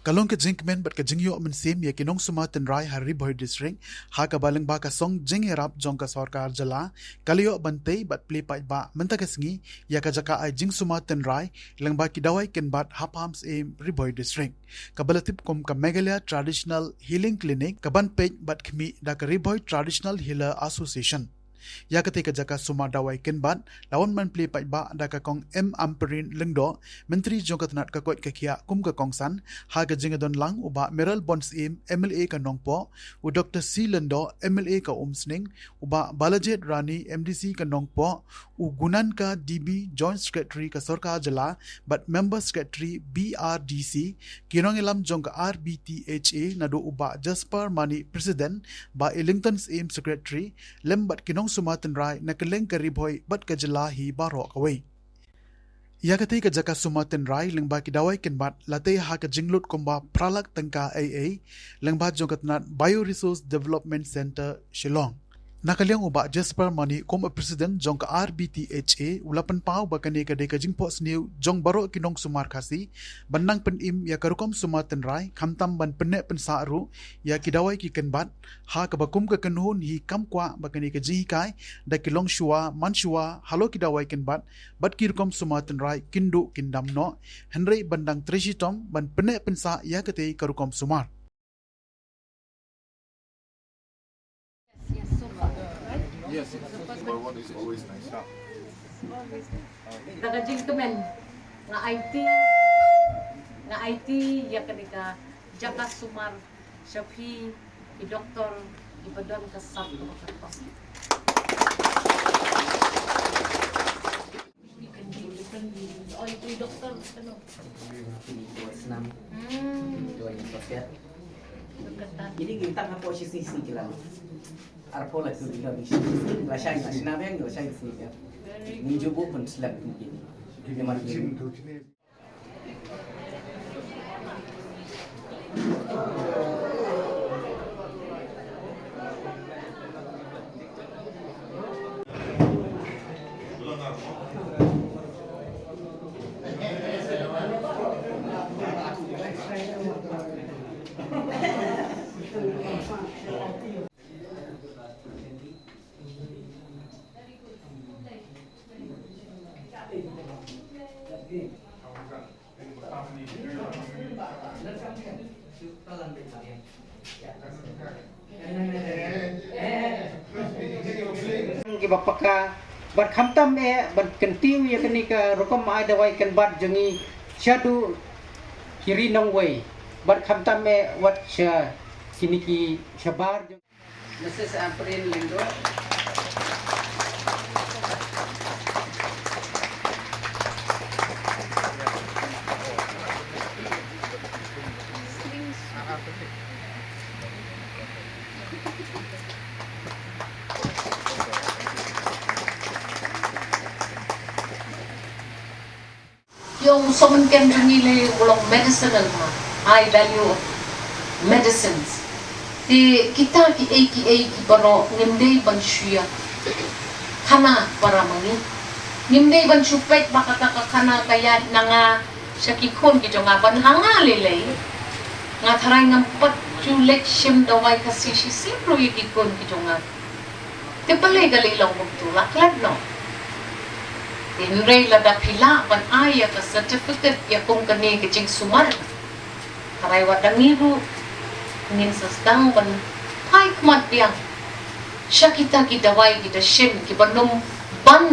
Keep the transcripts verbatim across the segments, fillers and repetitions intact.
Ka long ka jingkmen bad ka jingïoh mynsiem ïa ki nongsumar tynrai ha Ri Bhoi District, ha kaba lyngba ka song jingïarap jong ka sorkar jylla, ka la ïoh ban tei bad plie paidbah mynta ka sngi ïa ka jaka ai jingsumar tynrai lyngba ki dawai kynbat ha Pamsyiem, Ri Bhoi District, kaba la tip kum ka Meghalaya Traditional Healing Clinic, kaban peit bad khmih da ka Ri Bhoi Traditional Healer Association. Ïa katei ka jaka sumar dawai kynbat la wan ban plie paidbah da ka Kong M Ampareen Lyngdoh, Myntri jong ka tnat ka koit ka khiah kum ka kongsan, ha ka jingdon lang u Bah Mayralborn Syiem, M L A ka Nongpoh, u Doctor C Lyngdoh, M L A ka Umsning, u Bah Balajied Rani, M D C ka Nongpoh, u Gunanka D B, Joint Secretary ka sorkar jylla bad Member Secretary B R D C, ki nongïalam jong ka R B T H A, naduh u Bah Jasper Mani, President, Bah Ellington Syiem, Secretary, lem bad ki nongsumar tynrai na kylleng ka Ri Bhoi bad ka jylla hi baroh kawei. Ïa katei ka jaka sumar tynrai lyngba ki dawai kynbat la tei ha ka jinglut kumba phra lak tyngka ei ei, lyngba jong ka tnat Bioresource Development Centre, Shillong. Na ka liang u Bah Jasper Mani kum u President jong ka R B T H A u la pynpaw ba kane ka dei ka jingphohsniew jong baroh ki nongsumar Khasi ban nang pynim ïa ka rukom sumar tynrai, khamtam ban pynneh pynsah ruh ïa ki dawai ki kynbat, ha kaba kum ka kynhun hi kam kwah ba kane ka jinghikai da ki longshuwa manshuwa halor ki dawai kynbat bad ki rukom sumar tynrai kin duh kin dam noh, hynrei ban dang trei shitom ban pynneh pynsah ïa katei ka rukom sumar. Yes, yes, super. Super one is always nice. Da ka jingkmen nga aiti, nga aiti ïa kane ka jaka sumar sha phi ki doktor kiba don ka sap kaba kyrpang. Ki kan di, ki kan di. Oh, itu doktor, ano? Ini buat senam. Hmm. Dua yang sosial. Deketan. Ini kita ngapo sisi sini kilang. Arpo la tu kilang sisi. Lasai na sini yang lasai sini ya. Very good. Ni jubu pun selap mungkin. Ini mungkin. Kiba paka bad khamtam eh ban kyntiew ïa kane ka rukom ai dawai kynbat jong ngi shaduh ki ri nongwei bad khamtam eh wat sha kine ki shabar jong Mrs Ampareen Lyngdoh. Ïa u sohmynken jong ngi lei u long medicinal, ma high value of medicines. Te kita kiei kiei ki baroh ngim dei ban shu ïa khana para ma ngi. Ngim dei ban shu peit ba kata ka khana ka ïaid na nga sha ki khun ki jong nga, ban ha nga lei lei. Nga tharai ngam pat shu leit shim dawai Khasi shisien ruh ïa ki khun ki jong nga. Te balei ka lei long kumtu, la klet noh. Te hynrei lada phi lah ban ai ïa ka certificate ïa kum kane ka jingsumar, tharai wat da ngi ruh ngin sa sdang ban phai khmat biang sha kita ki dawai ki da shim kiba nym ban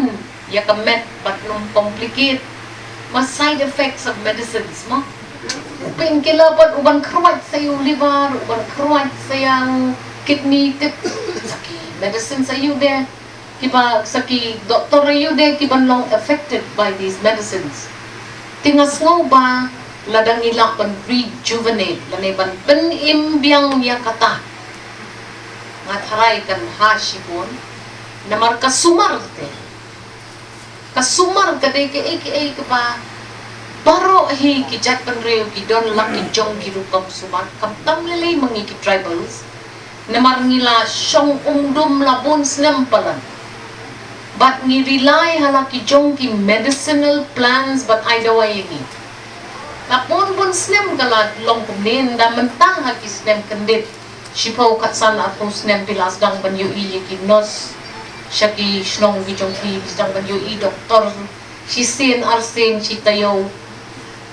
ïa ka met bad nym complicate ma side effects of medicines, ma u painkiller pat u ban khruaid sa ïa u liver, u ban khruaid sa ïa u kidney, tip sa ki medicine sa ïa u de kiba, sa ki doktor ïa u de kiban long affected by these medicines. Te nga sngew ba lada ngi lah ban rejuvenate lane ban pynim biang ïa kata, nga tharai kan ha shibun. Namar ka sumar te, ka sumar ka dei kaei kaei kaba baroh hi ki jaitbynriew ki don la ki jong ki rukom sumar, khamtam lei lei ma ngi ki tribals. Namar ngi la shong um dum la bun snem palat, bad ngi rely ha la ki jong ki medicinal plants ban ai dawai ïa ngi. Na bun bun snem ka la long kumne, ynda mynta ha ki snem kyndit shiphew khatsan arphew snem phi la sdang ban ïohi ïa ki nurse sha ki shnong ki jong phi, phi sdang ban ïohi doktor shisien arsien shi taïew.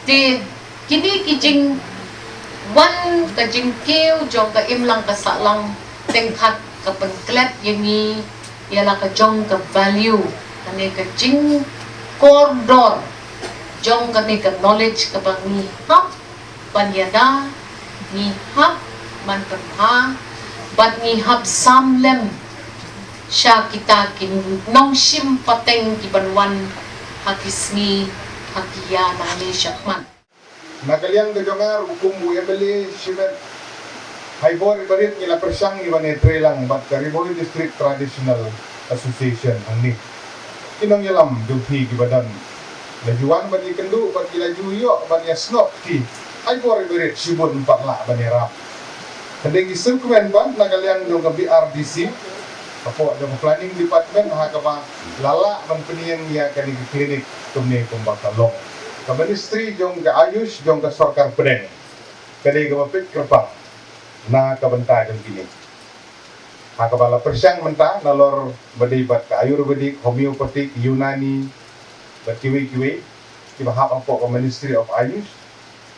Te kine ki jingwan ka jingkiew jong ka imlang ka sahlang teng khat ka pynklet ïa ngi ïa la ka jong ka value, kane ka jingkordor jong kane ka knowledge kaba ngi hap ban ïada, ngi hap ban pynbha bad ngi hap sam lem sha kita ki nongshim pateng ki ban wan ha ki sngi ha ki ïa nangne shakhmat. Na ka liang ka jong nga ruh kum u M L A shimet, ha i bor i barit ngi la pyrshang ïa ban ïatreilang bad ka Ri Bhoi District Traditional Association hangne. Ki nongïalam jong phi kiba don la ju wan ban ïakynduh bad ki la ju ïoh ban ïasnoh ki, ha i bor i barit shibun ym pat lah ban ïarap. Hynrei ngi sngewkmen pat na ka liang jong ka B R D C, hapoh jong ka Planning Department, ha kaba la lah ban pynïeng ïa kane ka klinik kumne kumba ka long. Ka Ministry jong ka Ayush jong ka Sorkar Pdeng ka dei kaba peit kyrpang na ka bynta jong kine, ha kaba la pyrshang mynta nalor ba dei bad ka Ayurvedic, Homeopathic, Unani bad kiwei kiwei kiba hap hapoh ka Ministry of Ayush,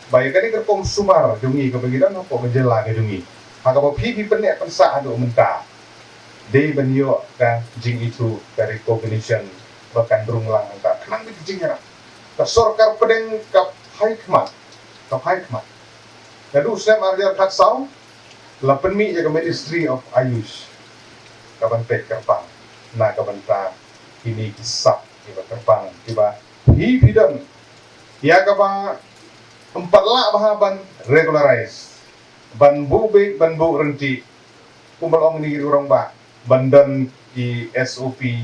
ba ïa kane ka rukom sumar jong ngi kaba ngi don hapoh ka jylla ka jong ngi, ha kaba phi phi pynneh pynsah haduh mynta, dei ban ïoh ka jingithuh, ka recognition ba kan rung lang hangta khnang ba ki jingïarap. Ka Sorkar Pdeng ka phai khmat, ka phai khmat. Naduh snem ar hajar khatsaw la pynmih ïa ka Ministry of Ayush ka ban peit kyrpang na ka bynta kine ki sap kiba kyrpang kiba phi phi don, ïa kaba ym pat lah bha ban regularize, ban buh beit, ban buh ryntih, kumba la ong ïa ngi ki rangbah, ban don ki S O P,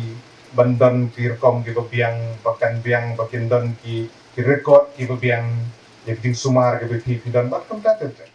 ban don ki rukom kiba biang, ba kan biang, ba kin don ki, ki record kiba biang ïa ki jingsumar kiba phi phi don bad kumta kumta.